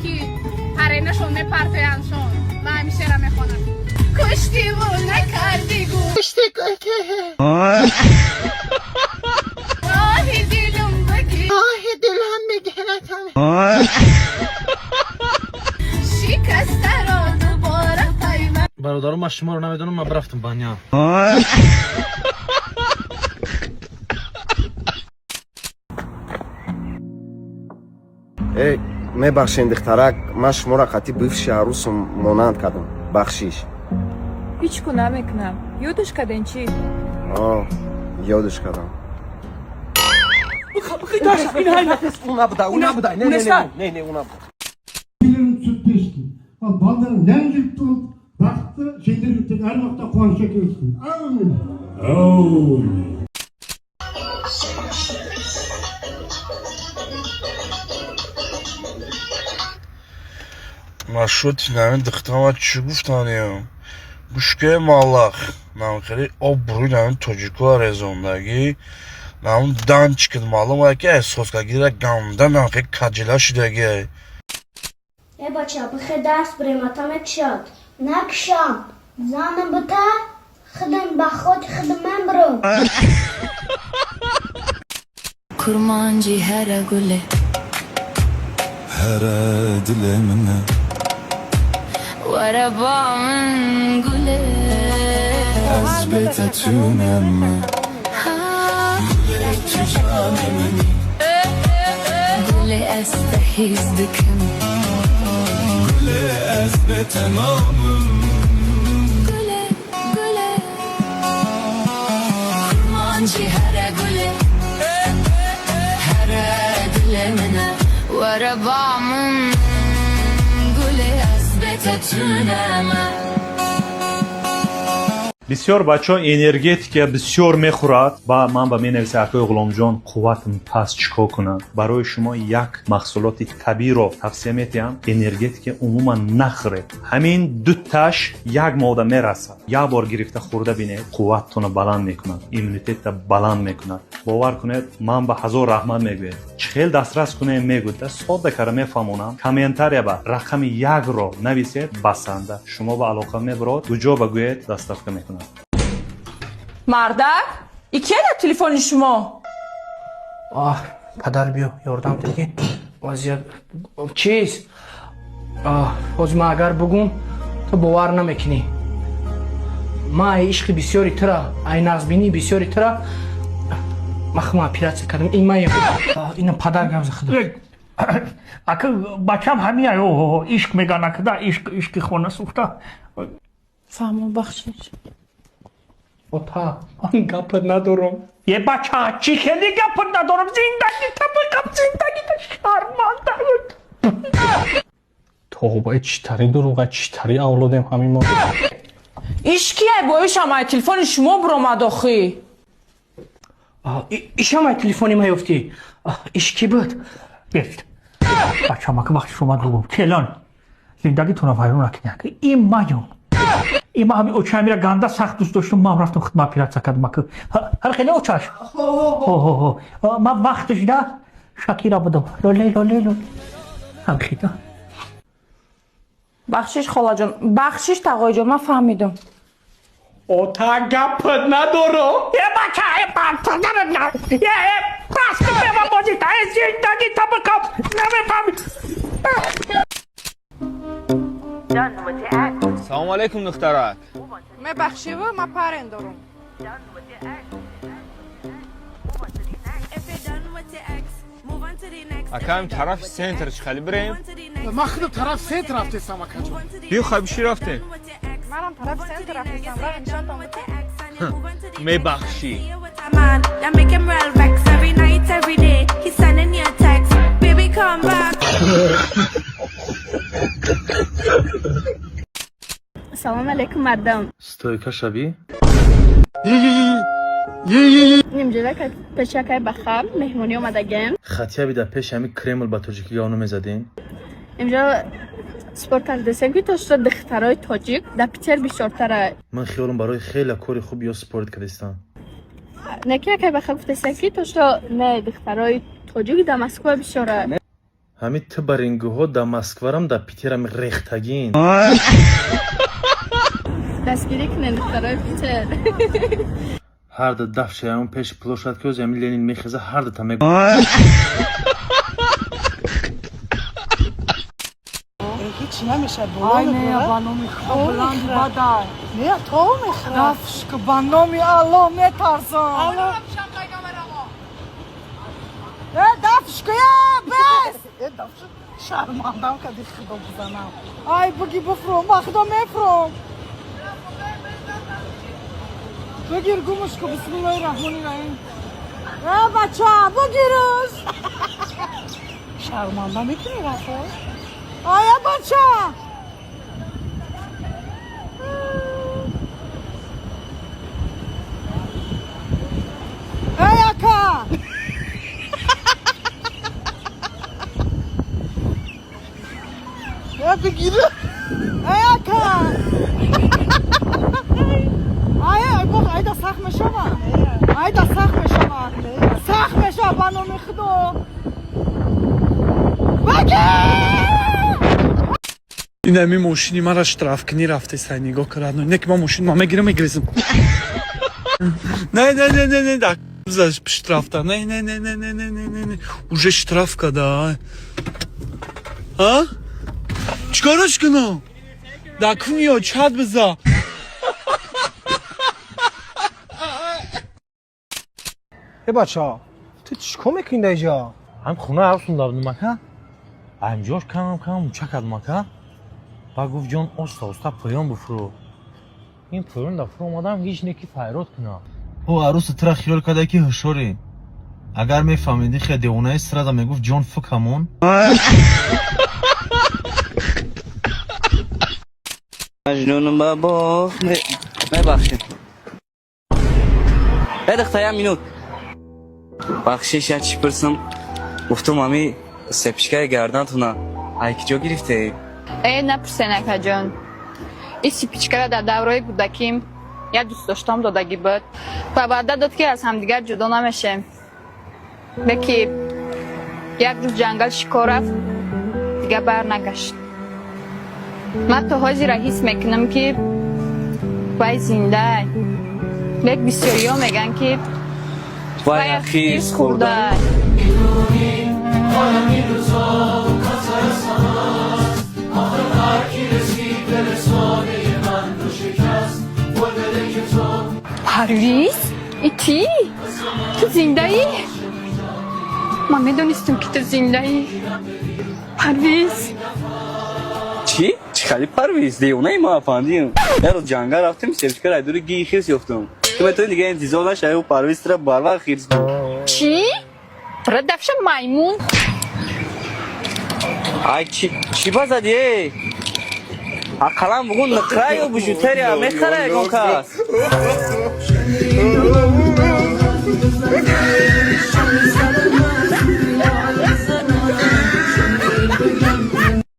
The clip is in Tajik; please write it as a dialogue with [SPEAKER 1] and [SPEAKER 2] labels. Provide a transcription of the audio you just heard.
[SPEAKER 1] Ки паренашон мепартояндшон ва ҳамин шеъра мехонам. Куштиву накарди гу, роҳи дилум багир,
[SPEAKER 2] Оҳи дилам мегиратам.
[SPEAKER 1] Шикастаро дубора пайванд.
[SPEAKER 3] Бародаро, ман шуморо намедонам, ман рафтам баня.
[SPEAKER 4] Э, мебахшен, духтарак, ман шуморо қатъи бывший арӯсум монанд кардам, бахшиш.
[SPEAKER 5] Ҳеҷ ку намекунам. Ёдаш карден чӣ?
[SPEAKER 4] О, ёдаш кардам.
[SPEAKER 6] Үйлерің сүтті ішсін, ал балдарың нән жұрт болып, бақытты, сендерге тек әр уақытта қуаныш әкелсін. Әумин. Әумин.
[SPEAKER 7] Нашоти нами духтарама чӣ гуфтаниям? Гӯшкаи маллах намхели обрӯи нами тоҷикоа резондагӣ нам данчикид, маълум ай ки эҳсоскагира ганда намхели каҷила шудагиай.
[SPEAKER 8] Э, бача, бихе дарс бирем, ата мекушад. Накушам. Занам бита, худам ба хоти худам ман бирам.
[SPEAKER 5] Курманҷи ҳара гуле.
[SPEAKER 9] Here dile mine.
[SPEAKER 5] Вара ба мин гуле.
[SPEAKER 9] Ez bete tünem.
[SPEAKER 5] Гуле, аз таҳиз диким.
[SPEAKER 9] Ez bete namım.
[SPEAKER 5] Гуле, гуле. Курманҷи ҳара гуле. Ҳара диле мина. Вара ба мин гуле, аз бета тунама.
[SPEAKER 10] Бисёр бачаҳо энергетика бисёр мехӯрад ва ман ба менависа: «Акои Ғуломҷон, қувватам паст, чӣ кор кунам?» Барои шумо як маҳсулоти табииро тавсия метиҳам: энергетика умуман нахӯред. Ҳамин дуташ як моҳда мерасад. Як бор гирифта хӯрда бинед, қувваттонро баланд мекунад, иммунитетта баланд мекунад. Бовар кунед, ман ба ҳазор раҳмат мегӯед. Чӣ хел дастрас кунем мегӯд, содда кара мефаҳмонам. Комментария ба рақами якро нависед, басанда, шумо ба алоқа мебарод, куҷо ба гӯед, доставка мекунад.
[SPEAKER 5] Мардак, икена телефони шумо?
[SPEAKER 11] Оҳ, падар, биё, ёрдам деги. Вазъият чиз, ҳозир ман агар бугум, ту бовар намекунӣ. Ман ай ишқи бисёри тура, ай нағзбинии бисёри тура ман худам оператсия кардам. Ин ман ина, падар, гап за худо.
[SPEAKER 12] Ака, бачам ҳамин ишқ меган, акда ишқ, ишқи хона сӯхта.
[SPEAKER 5] Фаҳмо, бахшиш.
[SPEAKER 11] Ота, ман гапат надорам.
[SPEAKER 12] Е, бача, чӣ хеле гапат надорам? Зиндагита бикам, зиндагита шарманда.
[SPEAKER 11] Тобаи, читари дуруға, читари авлодем ҳамин мо.
[SPEAKER 5] Иш кияй бо ишам ай телефони шумо биромад охӣ?
[SPEAKER 11] Ишам ай телефони ма ёфтӣ? Иш кӣ буд?
[SPEAKER 12] Бест, бачам, ака, вақти шумо дугум келон, зиндагитонро вайрон накунед. Ин маён, ин ма ҳамин очамира ганда сахт дӯст доштум, ман рафтам, худма оператсия кардам, ака. Ҳар хеле очаш ман вақташ да Шакира будам, лоле лоле лоле ҳамхида.
[SPEAKER 5] Бахшиш, холаҷон, бахшиш, тағоиҷон, ман фаҳмидам.
[SPEAKER 11] Ота, гапат надорам.
[SPEAKER 12] Е, бача, е, е, е, бас кун, бева бозита, е, зиндагита бикам, намефаҳми.
[SPEAKER 13] Салому алейкум, духтарак.
[SPEAKER 1] Мебахшиву, ман парен дорам.
[SPEAKER 13] Акаем, тарафи центр чӣ хали бирем?
[SPEAKER 2] Ман худам тараф центр рафтесам, акаҷон.
[SPEAKER 13] Биё, хай, биши, рафтем.
[SPEAKER 1] Манам тарафи центр рафтесам, ра нишонтон.
[SPEAKER 13] Мебахшӣ.
[SPEAKER 8] That make him real vex every night, every day. He's sending you a text, baby, come back.
[SPEAKER 1] Салом алейкум, мардам.
[SPEAKER 3] Стойка шавӣ.
[SPEAKER 1] Нимҷода пешакай бахам меҳмонӣ омадагем.
[SPEAKER 3] Хатия бида, пеши ҳами Кремл ба тоҷикӣ гав намезадем.
[SPEAKER 1] Имҷо спор кардесем, ки то шуда духтарои тоҷик дар Питер бисёртара.
[SPEAKER 3] Ман хиёлам барои хеле кори хуб ё спорт кардистам.
[SPEAKER 1] Не ки якай баха гуфтесем, ки то шуда не, духтарои тоҷик дар Москва бисёра.
[SPEAKER 3] Ҳамин ту барингуҳо дар Москварам, дар Питерам рехтагин.
[SPEAKER 1] Дастгирӣ кунед, духтарои Питер.
[SPEAKER 3] Ҳарда даф шаямон пеши площадь, ки ҳози ҳамин Ленин мехеза, ҳарда мег.
[SPEAKER 2] Ҳеч намешад. Ай, не, ба номи Худо, баланди бадай. Не, то мехӯрад. Дафшка, ба номи Аллоҳ, метарсам. Э, дафшка, э, бес! Э, дафшка, шармандам кади, Худо бизанам. Ай, буги, буфром, ба Худо мефром. Бигир, гумушку, бисмиллоҳи раҳмони раҳим. Э, бача, бугирш. Шарманда мекунӣ, рафо? Ай, э, бача! Эй, ака! Э, бигир. Эй, ака! Ай, ай, бох, айда сахт мешава. Айда сахт мешава. Сахт мешава, ба номи Худо. Бигир!
[SPEAKER 9] Ин ами мошини мара штраф кунӣ рафтеса, нигоҳ карад, не ки ман мошин ма мегирам, мегирезм. Не, не, не, не, не, да за штрафта, не, не, не, не, не, не, не, не, не, уже штраф када. А чикораш кунам? Да куниё чад биза.
[SPEAKER 11] Э, бача, ту чикор мекунӣ дар инҷа?
[SPEAKER 3] Ҳам хона арӯсум давдум, ака. Ҳамҷош камам камам муча кардум, ака. Ба гуфт: «Ҷон, оста оста поён буфуру». Ин поён да фуру омадам, ҳеҷ не ки файрод кунам.
[SPEAKER 14] Ӯ арӯси тура хиёл карда, ки ҳушёрӣ. Агар мефаҳмидӣ, хе девонаи сразу мегуфт: «Ҷон, фукамон».
[SPEAKER 13] Маҷнун бабо, мебахшед. Э, духтар, як минут. Бахшиш, як чӣ пурсам. Гуфтум, ами цепочкаи гардантуна ай ки ҷо гирифтед?
[SPEAKER 1] Э, напурсен, акаҷон. Ин цепочкара дар давраи кӯдаким як дӯстдоштам додагӣ буд ва ваъда дод, ки аз ҳамдигар ҷудо намешем. Леки як рӯз ҷангал шикор рафт, дигар бар нагашт. Ман то ҳозира ҳис мекунам, ки вай зиндай, лек бисёриҳо мегӯянд, ки
[SPEAKER 13] вай хирс хӯрдай.
[SPEAKER 1] Парвиз, и ти? Ту зиндаӣ? Ман медонистам, ки ту зиндаӣ, Парвиз.
[SPEAKER 13] Чӣ? Чӣ хали Парвиз? Девонаи ма, афандиам. Як рӯз ҷангал рафтем, цепочкара ай дури гии хирс ёфтам. Ту метавонӣ дига интизор нашавӣ, ӯ Парвиз тура барвақт хирс буд.
[SPEAKER 1] Чӣ? Бира дафша, маймун!
[SPEAKER 13] Ай, чӣ чӣ базади, э? Ақаллан бугун нуқра ё бижутерия мехара ягон кас.